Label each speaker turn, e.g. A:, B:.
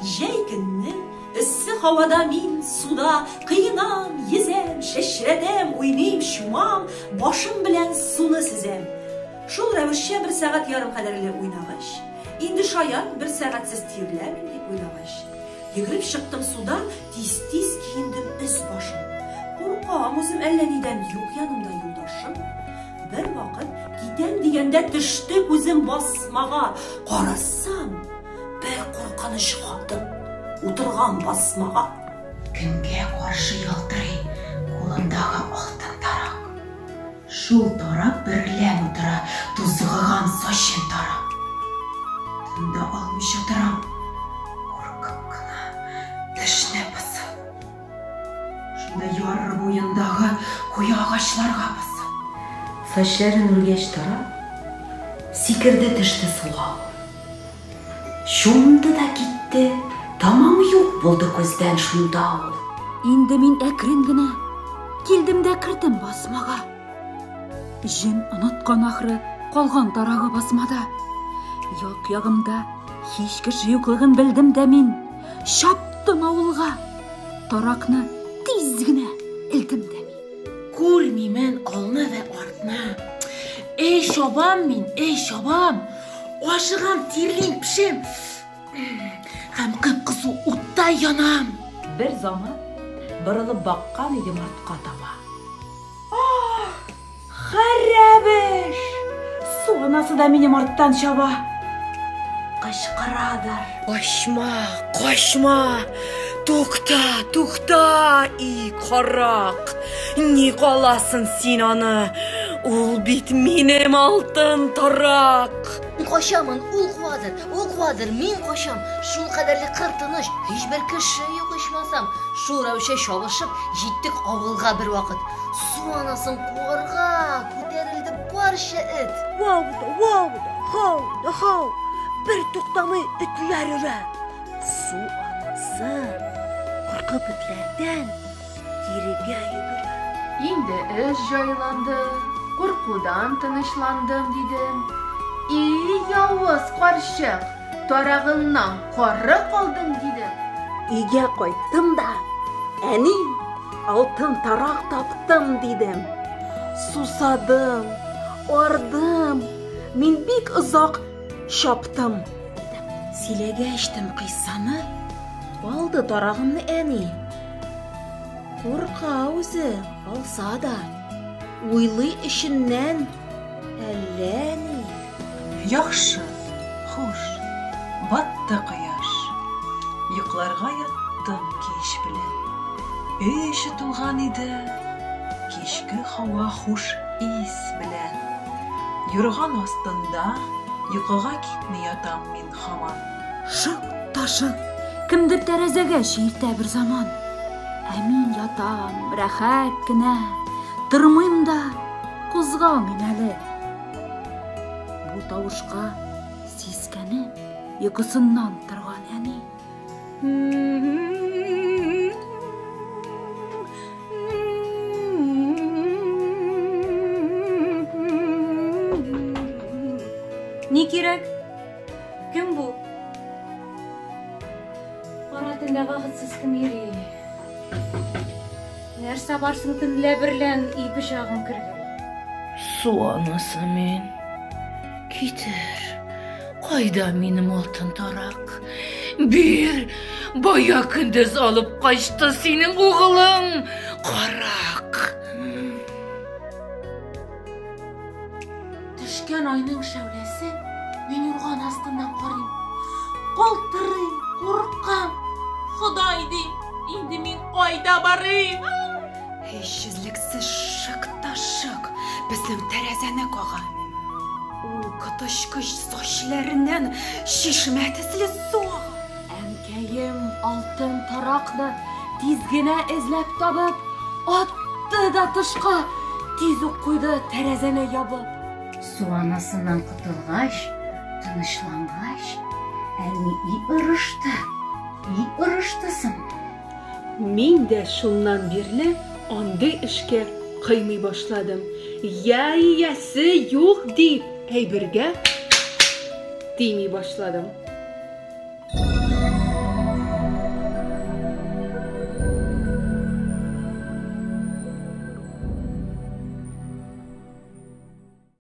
A: Җәй көнне эссе һавада мин суда коенам, йөзәм, чәчрәтәм, уйныйм, чумам, башым белән суны сөзәм. Шул рәвешчә бер сәгать ярым кадәрле уйнагач, инде шаять бер сәгатьсез тирләмим дип уйлагач, йөгереп чыктым судан, тиз-тиз киендем өс-башым. Куркам үзем әллә нидән, юк янымда юлдашым. Бервакыт китәм дигәндә төште күзем басмага. Карасам, бер куркыныч хатын утырган басмага.
B: Көнгә каршы ялтырый кулындагы алтын тарак. Шул тарак берлән утыра тузгыган сачын тарап. Тын да алмыйча торам, куркып кына, тешне кысып. Шунда яр буендагы куе агачларга посып.
C: Сачләрен үргәч тарап, сикерде төште суга ул. Чумды да китте, тамам юк булды күздән шунда ул.
D: Инде мин әкрен генә килдем дә кердем басмага. Җен оныткан ахры, калган тарагы басмада. Як-ягымда һич кеше юклыгын белдем дә мин. Чаптым авылга. Таракны тиз генә элдем дә мин.
E: Күрмимен алны вә артны. Эй, чабам мин, эй, чабам. Ашыгам, тирлим, пешем. Һәм кып-кызу утта янам.
F: Бер заман борылып баккан идем артка таба. Ах, хәрәбеш! Су анасы да минем арттан чаба. Кычкырадыр.
G: Качма, качма! Тукта, тукта, и карак! Ни каласың син аны? Ул бит минем алтын тарак!
H: Качамын, ул куадыр, ул куадыр, мин качам. Шул кадәрле кыр тыныч, һичбер кеше юк ичмасам. Шул рәвешчә чабышып, җиттек авылга бервакыт. Су анасын куарга күтәрелде барча эт.
I: Вау да, вау да, хау да, хау, бер туктамый этләр өрә. Су анасы куркып этләрдән кирегә йөгерә.
J: Инде эш җайланды, куркудан тынычландым, дидем. И явыз карчык, тарагыңнан коры калдың, дидем.
K: Өйгә кайттым да, әни, алтын тарак таптым, дидем. Сусадым, ардым, мин бик озак чаптым, дидем.
E: Сөйләгәчтен кыйссаны, алды тарагымны әни. Курка үзе, алса да, уйлый эченнән әллә ни.
L: Яхшы, хуш, батты кояш. Йокларга яттым кич белән. Өй эче тулган иде кичке һава хуш ис белән. Юрган астында йокыга китми ятам мин һаман.
D: Шык та шык, кемдер тәрәзәгә чиертә берзаман. Ә мин ятам, рәхәт кенә, тормыйм да, кузгалмыйм әле. Бу тавышка сискәнеп, йокысыннан торган әни.
M: Ни кирәк? Кем бу? Кара төнлә вакытсыз кем йөри? Нәрсә барсың төнлә берлән өй пычагым кергән?
G: Су анасы мин. Китер. Кайда минем алтын тарак? Бир, бая көндез алып качты синең угылың, карак.
E: Төшкән айның шәүләсе, мин юрган астыннан карыйм. Калтырыйм, куркам. Ходай дим, инде мин кайда барыйм?
B: Һич өзлексез шык та шык безнең тәрәзәне кага. Ул коточкыч сачләреннән чишмә төсле су ага.
D: Әнкәем алтын таракны тиз генә эзләп табып, атты да тышка, тиз үк куйды тәрәзәне ябып.
H: Су анасыннан котылгач, тынычлангач, әни и орышты, и орышты соң.
N: Мин дә шуннан бирле андый эшкә кыймый башладым. Я иясе юк дип әйбергә тими башладым.